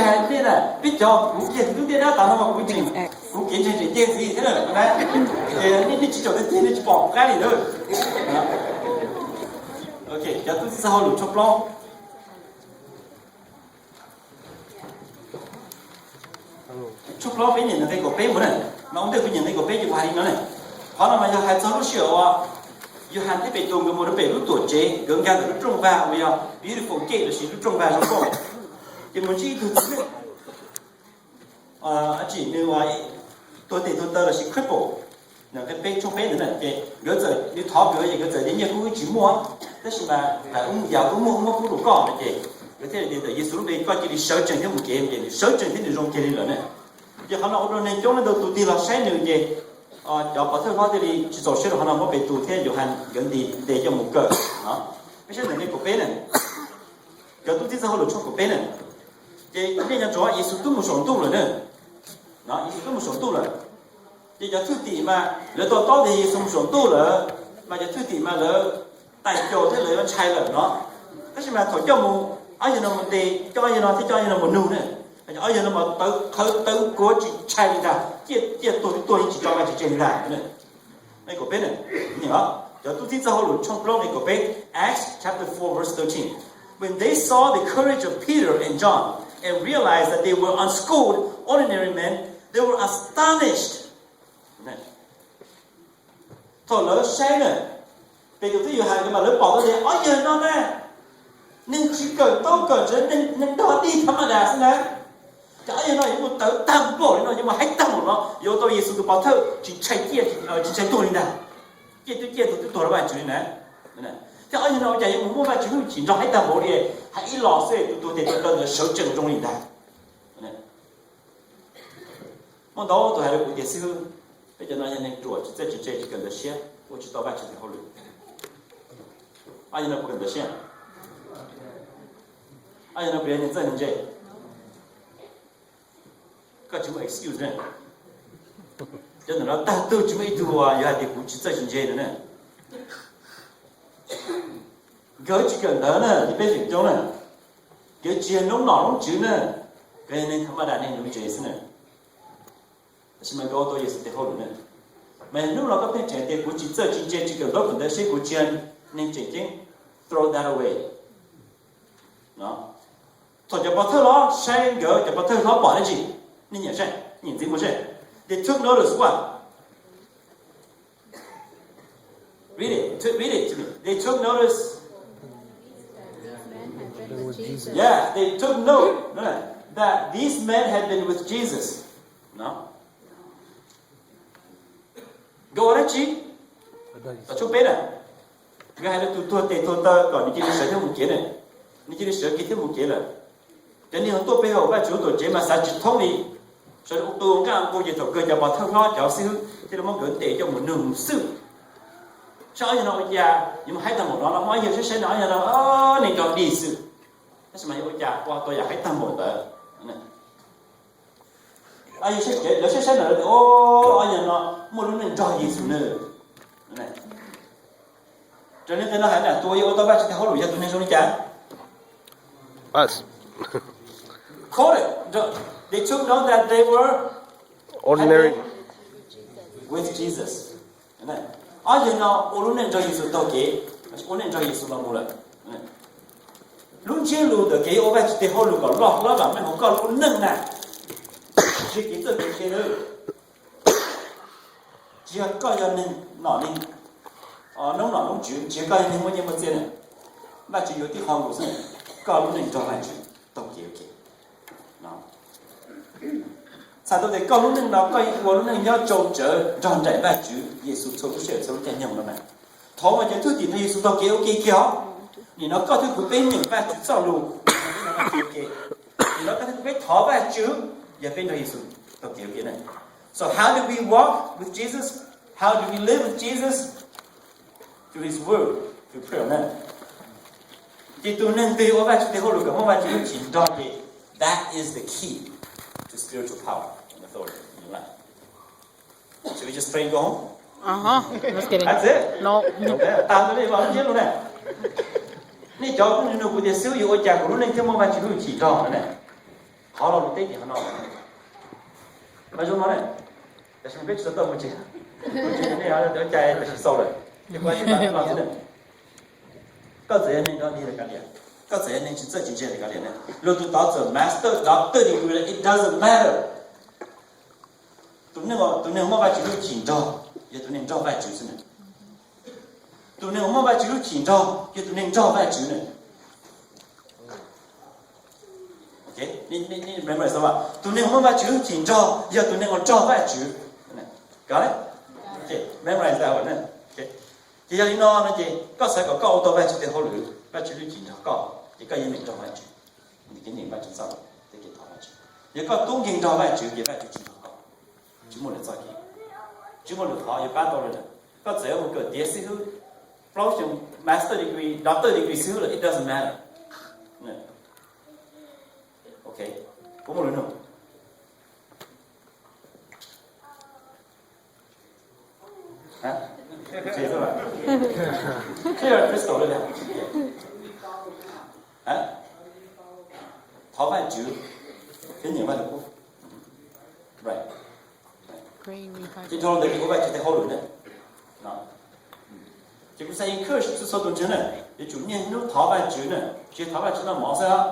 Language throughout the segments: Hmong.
hais nej na, peb cov kuv kiag tus tub ntiaj dab tas no mas kuv tseem, kuv kev ntseeg tseem ceg ntxiv thiab na. Nej, nej tsis caum tiag tiag nej tsis pom kuv qab li na. Ok, cov tub txib txoj hauj lwm tshooj plaub. Tshooj plaub peb nyeem nqe kaum peb mus na. No ua ntej kuv nyeem nqe kaum peb ces kuv hais li no na. Qhov no mas yog hais txog lub sij hawm uas Yauhas thiab Petus nkawd mus rau pem lub tuam tsev, nkawd nkag ntawm lub rooj vag uas yog Beautiful Gate lossis lub rooj vag zoo nkauj. Ces mus ntsib ib tug txiv neej, tsim nws tuag tes tuag taw lossis cripple, nqe peb tshooj peb ntawd na, ces nkawd txawm, nws thov nkawd ces nkawd txawm tias nyiaj kub wb tsis muaj, tab sis mas yam wb muaj wb muab pub rau koj no ces nkawd thiaj li tias ntawm Yexus lub npe koj cia li sawv tsees thiab mus kev, ces nws sawv tsees thiab nws zoo kiag li lawm na. Ces qhov no ua rau neeg coob leej ntau tus tig los saib nws ces cov pov thawj hlob thiaj li tsis txaus siab rau qhov no muab Petus thiab Yauhas nkawd nti ntes coj mus kaw no. Peb saib ntawm nqe kaum peb na, cov tub txib txoj hauj lwm tshooj kaum peb na. Ces nej nco ntsoov Yexus twb mus saum ntuj lawm na. No Yexus twb mus saum ntuj lawm. Ces cov thwj tim mas lawv to taub tias Yexus mus saum ntuj lawm, mas cov thwj tim mas lawv tais caus thiab lawv yuav ntshai lawm no. Tab sis mas thaum coj mus, ob yawg no mus ntes, coj ob yawg no thiab coj ob yawg no mus nug na, ob yawg no mas tawv qhawv tawv kuav tsis ntshai li ntag, ciaj ciaj tuag twb tuag yeej tsis tso vaj tsis tseg li ntag. Nqe kaum peb na, cov tub txib txoj hauj lwm tshooj plaub nqe kaum peb, Acts chapter four verse thirteen. When they saw the courage of Peter and John and realized that they were unschooled, ordinary men, they were astonished. Thaum lawv saib na, Petus thiab Yauhas nkawd mas lawv pom tau tias ob yawg no na, neeg tsis kawm ntaub kawm ntawv, neeg dog dig tha ma das xwb na. Ces ob yawg no yuav mus tawv tag npaum li no, yuav mus haib tag npaum no, yuav ua tau Yexus tus pov thawj tsis ntshai ciaj, tsis ntshai tuag li ntag. Ciaj twb ciaj tuag twb tuag rau Vajtswv li na. Thiab ob yawg no ua cas yuav mus muaj Vajtswv lub hwj chim nrog haib tag npaum li, hais ib los xwb tus tuag tes tuag taw ntawd sawv tsees zoo li ntag. Muaj ntau tus hais rau kuv tias xib hwb, peb cov no yog neeg ruam tsis txawj tsis ntse tsis kawm ntawv siab, ua tsis tau Vajtswv tes hauj lwm. Ob yawg no puas kawm ntawv siab? Ob yawg no puas yog neeg txawj neeg ntse? Koj tsis muaj excuse ne. Cov ntawm no tag tug tsis muaj ib tug uas yuav hais tias kuv tsis txawj tsis ntse no ne. Nkawd tsis kawm ntawv na, peb feem coob na, nkawd tsis yog noob nom noob tswv na, nkawd yog neeg tha ma das neeg nuv ntse xwb na. Tab sis mas nkawd ua tau Yexus tes hauj lwm na. Mas yog hnub no koj pheej tseem tias kuv tsis txawj tsis ntse tsis kawm ntaub kawm ntawv seb kuv tsis yog neeg tseem ceeb, throw that away. Thaum cov pov thawj hlob saib nkawd, cov pov thawj hlob pom dab tsi? Nej nyiam saib, nyiam ntxiv mus saib. They took notice what? Read it. Took, read it to me. They took notice. Yeah, they took note that these men had been with Jesus. No? Nkawd ua dab tsi? Tom tshooj peb na, nkawd hais rau tus tuag tes tuag taw kom nws cia li sawv thiab mus kev na. Nws cia li sawv kev thiab mus kev lawm. Cov neeg uas tuaj pe hawm Vajtswv tuam tsev mas xav tsis thoob li. Sawv daws ua qw ua nqaj ua nqug ces thaum kawg cov pov thawj hlob cov xib hwb thiaj li muab nkawd ntes coj mus nug xwb. Saib ob yawg no ua cas yuav mus haib tag npaum no los, muab ob yawg saib saib no ob yawg no neeg dog dig xwb. Tab sis mas yuav ua cas ua tau yam haib tag npaum ntawd. Lawv saib saib ntawd, o, ob yawg no muaj lub neej nrog Yexus nws. Raws li nqe no hais na, tus uas yuav ua tau Vajtswv tes hauj lwm yog tus neeg zoo li cas? Quote it. They took note that they were ordinary with Jesus. Ob yawg no ua lub neej nrog Yexus taug kev, ua neej nrog Yexus los mus lawm. Lub ntsiab lus ntawm kev yuav ua Vajtswv tes hauj lwm kom loj hlob los meej hauv koj lub neej na, tsis yog kev txawj kev ntse na. Tsis yog koj yog neeg nom neeg, noob nom noob tswv, tsis yog koj yog neeg muaj nyiaj muaj txiaj na. Vajtswv yuav tib qho nkaus xwb, koj lub neej nrog Vajtswv taug kev ua ke. Txhais tau tias koj lub neej no koj ua lub neej nyob tsau tsawv nrog nraim Vajtswv Yexus txhua lub sij hawm txhua lub caij nyoog no na. Thov mas cov thwj tim nrog Yexus taug kev ua ke kiag os. Nim no koj thiab kuv peb nyeem Vajtswv txoj lus, nim no koj thiab kuv peb thov Vajtswv, yog peb nrog Yexus taug kev ua ke na. So how do we walk with Jesus? How do we live with Jesus? Through his word, through prayer, amen. Ces tus neeg twg ua Vajtswv tes hauj lwm kom muaj Vajtswv lub hwj chim nrog ces that is the key to spiritual power and authority in your life. Should we just pray and go home? That's it. Tas ntawd li los ntsiab lus na. Nej cov phooj ywg nug kuv tias xib hwb yuav ua cas kuv lub neej thiaj muaj Vajtswv lub hwj chim nrog na. Thov lo lus teb ces ho no. Mas zoo no ne, tam sim no peb tsis tau tau mus tsev, mus tsev nej ho cai tam sim xaus lawm. Ces kuv hais tias no xwb ne, koj txawm yog neeg dog dig li kav liam, koj txawm yog neeg tsis txawj tsis ntse li kav liam ne, luag tus tod txawm master, doctor degree, it doesn't matter. Tus neeg, tus neeg muaj Vajtswv lub cim nrog yog tus neeg nrog Vajtswv xwb ne. Tus neeg uas muaj Vajtswv lub cim nrog yog tus neeg nrog Vajtswv ne. Tus neeg uas muaj Vajtswv lub cim nrog yog tus neeg uas nrog Vajtswv. Memorize that one. Ces yog li no no ces koj xav kom koj ua tau Vajtswv tes hauj lwm, Vajtswv lub cim nrog koj, ces koj yeej meem nrog Vajtswv. Kev nyeem Vajtswv txoj lus, kev thov Vajtswv. Yog koj tub nkeeg nrog Vajtswv ces Vajtswv tsis nrog koj. Tsis muaj lwm txoj kev, tsis muaj lwm qhov yuav pab tau lawm. Koj txawm mus kawm tiav xib hwb, plaub xyoo master degree, doctor degree xib hwb los it doesn't matter. Ok, kuv muaj lus nug. Tsis yog Crystal li. Thov Vajtswv, kev nyeem Vajluskub. Ces dhau ntawd ces ua Vajtswv tes hauj lwm ne. Ces kuv xav encourage txhua txhua tus ntseeg ne, yuav tsum niaj hnub thov Vajtswv ne, tsis thov Vajtswv noj mov xwb.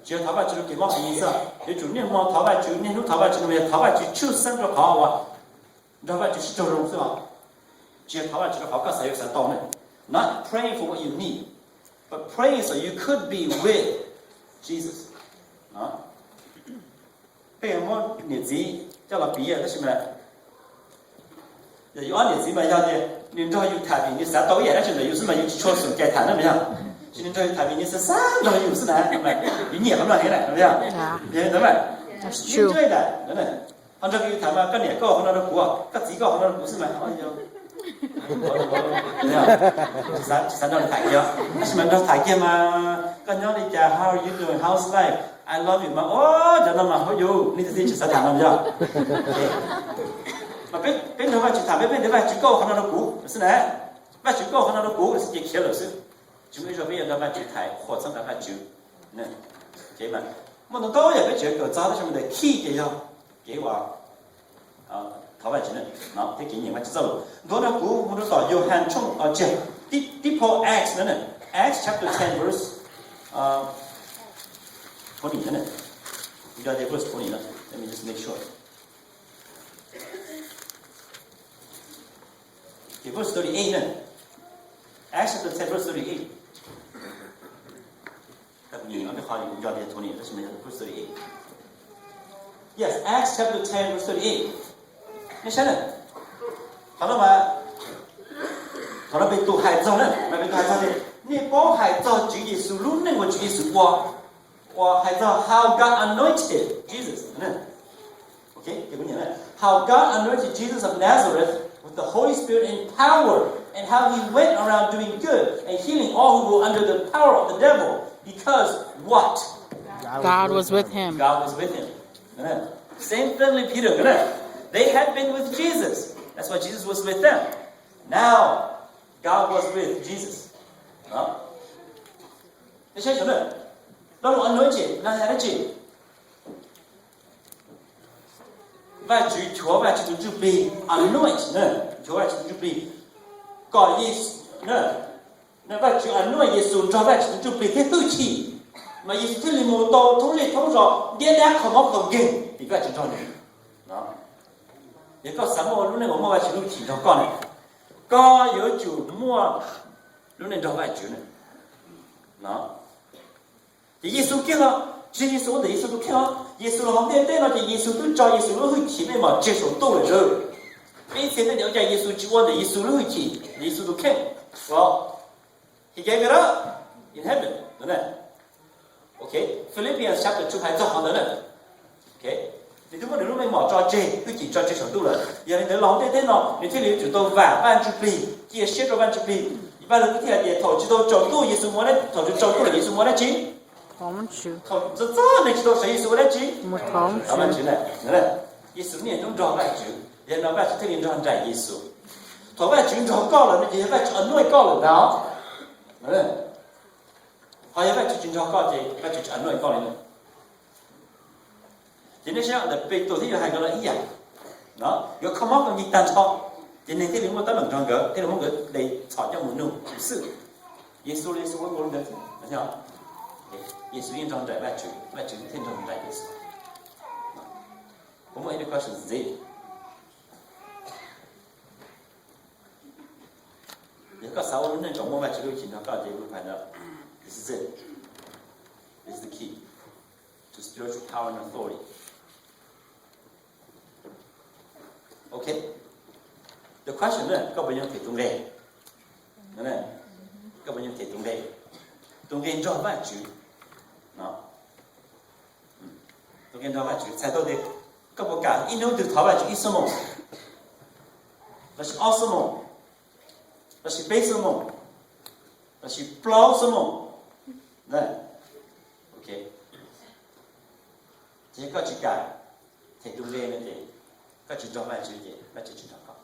Tsis yog thov Vajtswv rau kev mob kev nkeeg xwb, yuav tsum niaj hmo thov Vajtswv, niaj hnub thov Vajtswv no yog thov Vajtswv tshwj xeeb rau qhov uas nrog Vajtswv sib raug zoo xwb os. Tsis yog thov Vajtswv rau qhov koj xav yuav xav tau ne. Not praying for what you need, but praying so you could be with Jesus. Peb muab niam txiv coj los piv tab sis mas yog yus ob niam txiv mas yog tias nws nrog yus tham vim nws xav tau ib yam dab tsi ntawm yus xwb mas yus tsis tshua xum cai tham na mas yog, sis nws nrog yus tham vim nws xav xav nrog yus xwb na, yus nyiam qhov no heev na, yog li ntawd mas nws nrog yus tham mas koj niam koj qhov no rau kuv, koj txiv koj qhov no rau kuv xwb mas tsis xav nrog tham kiag, tab sis mas nrog tham kiag mas koj nyob li cas, how are you doing, how's life, I love you mas, o, cov no mas hauv yus nej txiv tsis xav tham no yog. Mas peb nrog Vajtswv tham peb pheej tias Vajtswv koj ua qhov no rau kuv xwb na, Vajtswv koj ua qhov no rau kuv xwb ces khiav lawm xwb. Tsis muaj ib zaug peb yuav nrog Vajtswv tham qhuas txhawb nqa Vajtswv. Muaj ntau ntau yam peb tseem kawm txog tab sis mas the key ces yog kev ua thov Vajtswv thiab kev nyeem Vajtswv txoj lus. Ntuas nrog kuv mus rau tom Yauhas tshooj, tib, tib phau Acts na, Acts chapter ten verse twenty na. Kuv nco tias verse twenty na. Let me just make sure. Okay, verse thirty-eight na. Acts chapter ten, verse thirty-eight. Kuv nco tias twenty, tab sis mas yog verse thirty-eight. Yes, Acts chapter ten, verse thirty-eight. Nej saib na. Qhov no mas, qhov no Petus hais txog na, mas Petus hais txog tias nej paub hais txog Tswv Yexus lub neej uas Tswv Yexus ua, uas hais txog how God anointed Jesus. How God anointed Jesus of Nazareth with the Holy Spirit and power, and how he went around doing good and healing all who were under the power of the devil, because what? God was with him. God was with him. Same thing with Peter. They had been with Jesus. That's why Jesus was with them. Now, God was with Jesus. Lo lus anointed no hais dab tsi? Vajtswv chuav Vajtswv tus Ntsuj Plig, anoint, chuav Vajtswv tus Ntsuj Plig, kom Vajtswv anoint Yexus nrog Vajtswv tus Ntsuj Plig thiab hwj chim, mas Yexus thiaj li mus tau thoob zej thoob zos, ntiab dab kho mob kho nkeeg vim Vajtswv nrog nws. Yog koj xav muaj lub neej uas muaj Vajtswv lub hwj chim nrog koj ne, koj yuav tsum muaj lub neej nrog Vajtswv ne. Ces Yexus kiag los, tsis Yexus ua ntawm Yexus tus kheej os, Yexus los hauv ntiaj teb no ces Yexus twb tso Yexus lub hwj chim mej mam tseg saum ntuj lawm. Peb txhia tej niam ua cas Yexus tsis ua ntawm Yexus lub hwj chim, Yexus tus kheej os. He gave it up in heaven. Philippians chapter two hais txog qhov ntawd na. Nws twb muab nws lub meej mom tso tseg, hwj chim tso tseg saum ntuj lawm, yog li ntawd los hauv ntiaj teb no nws thiaj li yuav tsum tau vam Vaj Ntsuj Plig, cia siab rau Vaj Ntsuj Plig. Vaj Lug Kub thiaj hais tias thaum tsis tau tsaus ntuj Yexus ua dab, thaum tsis tsaus ntuj lawm Yexus ua dab tsi? Thaum txog txog neeg tsis tau sawv Yexus ua dab tsi? Thov Vajtswv. Yexus niaj hnub nrog Vajtswv, yog li no Vajtswv thiaj li nrog nraim Yexus. Thaum Vajtswv nrog koj lawm no ces yog Vajtswv anoint koj lawm ntag. Ho yog Vajtswv tsis nrog koj ces Vajtswv tsis anoint koj li na. Ces nej saib ntawm Petus thiab Yauhas nkawd los ib yam no, yuav kho mob kho nkeeg tag nrho, ces neeg thiaj li muaj teeb meem nrog nkawd, thiaj li muab nkawd de txhom coj mus nug xwb. Yexus los Yexus ua nkaus li ntawd thiab. Yexus yeej nrog nraim Vajtswv, Vajtswv thiaj nrog nraim Yexus. Kuv muaj ib qho question ntxiv. Yog koj xav ua lub neej kom muaj Vajtswv lub hwj chim nrog koj ces lub phaj ntawd, this is it, this is the key to spiritual power and authority. Ok, the question is, koj puas nyob them tus nqe? Koj puas nyob them tus nqe? Tus nqe nrog Vajtswv no, tus nqe nrog Vajtswv txhais tau tias koj puas kam ib hnub twg thov Vajtswv ib xuab moos, lossis ob xuab moos, lossis peb xuab moos, lossis plaub xuab moos? Ok, ces koj tsis kam them tus nqe no ces koj tsis nrog Vajtswv ces Vajtswv tsis nrog koj.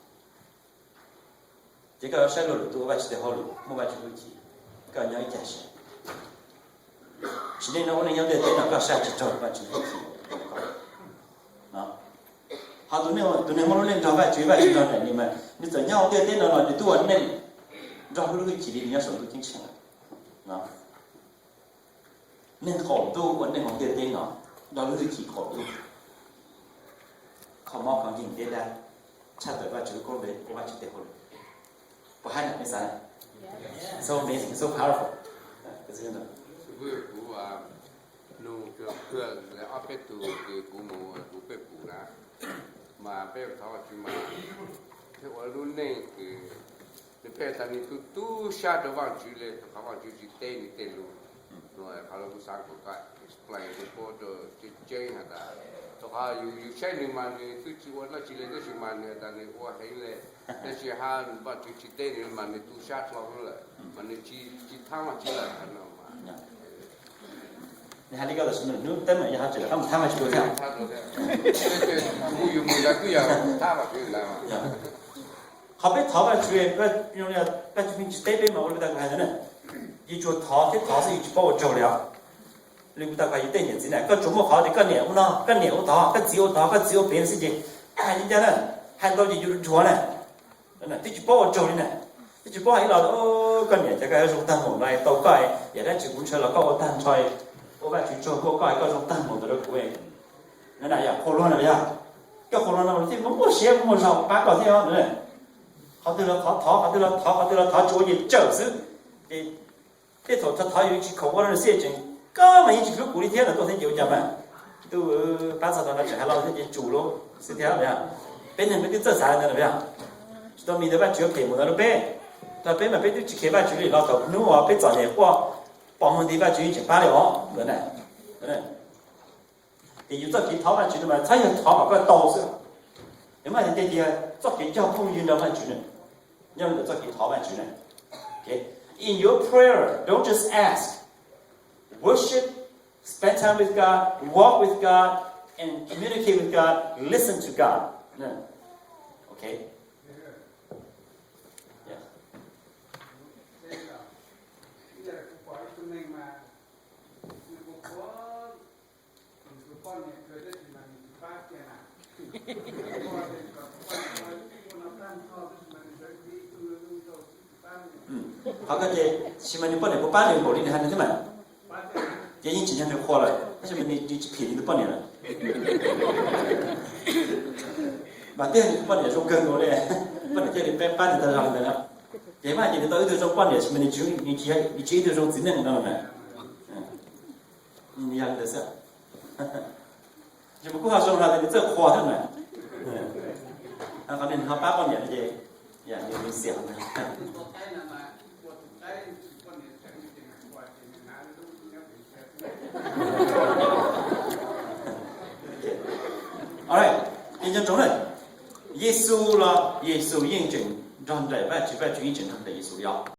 Ces koj yuav saib luag lwm tus ua Vajtswv tes hauj lwm muaj Vajtswv hwj chim, koj nyob ib cag siab. Sim neej no ua neej nyob ntiaj teb no koj saib tsis raug Vajtswv hwj chim. Ho tus neeg, tus neeg muaj lub neej nrog Vajtswv, Vajtswv nrog nraim nws mas nws txawm nyob hauv ntiaj teb no los nws twb ua neej nrog lub hwj chim li nws nyob saum ntuj ceeb tsheej lawm. Neeg qaum ntuj ua neej hauv ntiaj teb no nrog lub hwj chim qaum ntuj, kho mob kho nkeeg deb dab, tshaj tawm Vajtswv lub koob npe ua Vajtswv tes hauj lwm. Puas haib na, nej xav na? So amazing, so powerful. Kuv nug ob peb tug ces kuv mus kuv peb pum na, mas peb thov Vajtswv mas thiaj ua lub neej kws nws peb tas nws tu tu sab rau Vajtswv li, qhov Vajtswv tsis teb nws tej lus. Qhov no kuv xav kom koj explain rau puab rau tseeb tseeb has tas, rau qhov yus, yus saib nws mas nws twb tsis ua dab tsi li tab sis mas nws has tas nws ua heev li, tab sis ha Vajtswv tsis teb nws mas nws tu sab hlo lawm, mas nws tsis, tsis thaab Vajtswv lawm qhov no mas. Nws hais li ko tam sim no hnub teeb meem yog hov tseem rov qab mus thaab Vajtswv thiab. Kuv yus mus yog twb yog thaab Vajtswv lawm. Qhov peb thov Vajtswv, Vajtswv pheej tsis teb peb mas ua li kuv tau hais ntawd na, yus tsuas thov thiab thov xwb yus tsis paub ua tsaug li os. Li kuv tau hais yus tej niam txiv na, koj tsuas muaj qhov tias koj niam ua no, koj niam ua tod, koj txiv ua tod, koj txiv ua pem xwb ces hais li cas na, hais ntau ces yus dhuav na. Twb tsis paub ua tsaug li na, twb tsis paub hais ib los, koj niam ces koj zoo tag mus no tau koj, yam dab tsi kuv ntshaw los koj ua tag nrho, ua Vajtswv tsaug koj, koj zoo tag mus ntawd rau kuv. Na yog qhuas luag na yog, koj qhuas luag no thiaj muaj siab muaj zog pab koj thiab. Qhov twg los thov, qhov twg los thov, qhov twg los thov tsuas ua ces tsawm xwb. Ces tej thaum thov thov yus tsis khoom ua rau nws xwb tseem, koj mas yeej tsis hlub kuv li thiab los tuaj thiab ces ua cas mas, ntuj, pab txog tau no tseem hais los thiab ces tsum lawm xwb thiab. Peb neeg peb twb txawj xav li ntawd na, tsis tau mis ntawd Vajtswv yuav phem mus ntawd rau peb. Tau peb mas peb twb tsis khiav Vajtswv li los thaum hnub uas peb txom nyem quaj pom muag nti Vajtswv yeej tseem pab li os ntawd na. Ces yus txoj kev thov Vajtswv no mas txhob yog thov kom koj tau xwb. Nws mas tias txoj kev cog phooj ywg nrog Vajtswv na, nyob ntawm txoj kev thov Vajtswv na. In your prayer, don't just ask. Worship, spend time with God, walk with God, and communicate with God, listen to God. Ok. Yeah. Qhov koj ces sis mas nws poj niam puas pab nws npaum li nws hais no thiab mas, ces yeej tsis yog nws qhuas lawm tab sis mas nws tsis phim nws tus poj niam lawm. Mas twb yog nws tus poj niam zoo kawg nkaus li, poj niam thiaj li pab nws tag zog li ntawd na. Ces mas ces nws tau ib tug zoo poj niam sis mas nws tsis, nws tsis ib tug zoo txiv neej no mas. Yog li ntawd xwb. Ces kuj ho zoo hais tias nws txawj qhuas thiab mas. Qhov nws ho pab poj niam ces yog nws xiam. Alright, ces nco ntsoov na, Yexus los Yexus yeej tseem nrog nraim Vajtswv, Vajtswv yeej tseem nrog nraim Yexus li os.